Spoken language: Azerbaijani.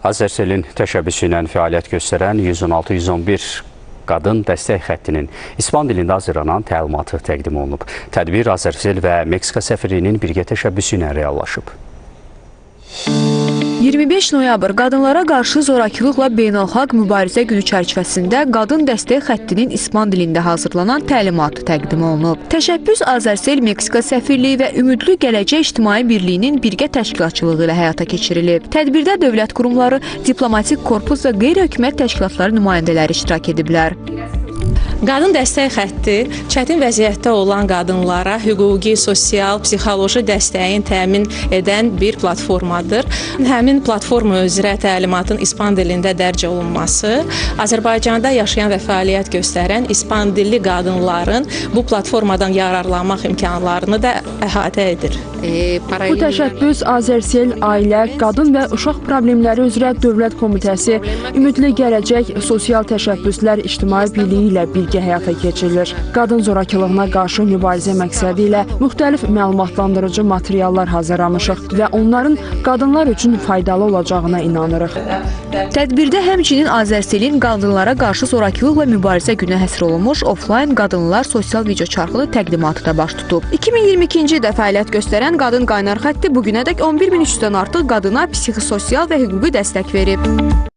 Azərselin təşəbbüsü ilə fəaliyyət göstərən 116-111 qadın dəstək xəttinin İspan dilində hazırlanan təlimatı təqdim olunub. Tədbir Azərsel və Meksika səfirliyinin birgə təşəbbüsü ilə reallaşıb. 25 noyabr qadınlara qarşı zorakılıqla beynəlxalq mübarizə günü çərçivəsində qadın dəstək xəttinin İspan dilində hazırlanan təlimatı təqdim olunub. Təşəbbüs Azərsel Meksika səfirliyi və Ümidli Gələcək İctimai Birliyinin birgə təşkilatçılığı ilə həyata keçirilib. Tədbirdə dövlət qurumları, diplomatik korpus və qeyri-hökumət təşkilatları nümayəndələri iştirak ediblər. Qadın dəstək xətti çətin vəziyyətdə olan qadınlara hüquqi, sosial, psixoloji dəstəyin təmin edən bir platformadır. Həmin platforma üzrə təlimatın ispan dilində dərc olunması Azərbaycanda yaşayan və fəaliyyət göstərən ispan dilli qadınların bu platformadan yararlanmaq imkanlarını da əhatə edir. Bu təşəbbüs Azərsel Ailə, Qadın və Uşaq Problemləri üzrə Dövlət Komitəsi, Ümidli Gələcək Sosial Təşəbbüslər İctimai Birliyi ilə birgə həyata keçirilir. Qadın zorakılığına qarşı mübarizə məqsədi ilə müxtəlif məlumatlandırıcı materiallar hazırlamışıq və onların qadınlar üçün faydalı olacağına inanırıq. Tədbirdə həmçinin Azərselin qadınlara qarşı zorakılıqla mübarizə günə həsr olunmuş oflayn qadınlar sosial videoçarxını təqdimatı da baş tutub. 2022-ci ildə fəaliyyət göstərən Qadın Qaynar xətti bu günədək 11.300-dən artıq qadına psixososial və hüquqi dəstək verib.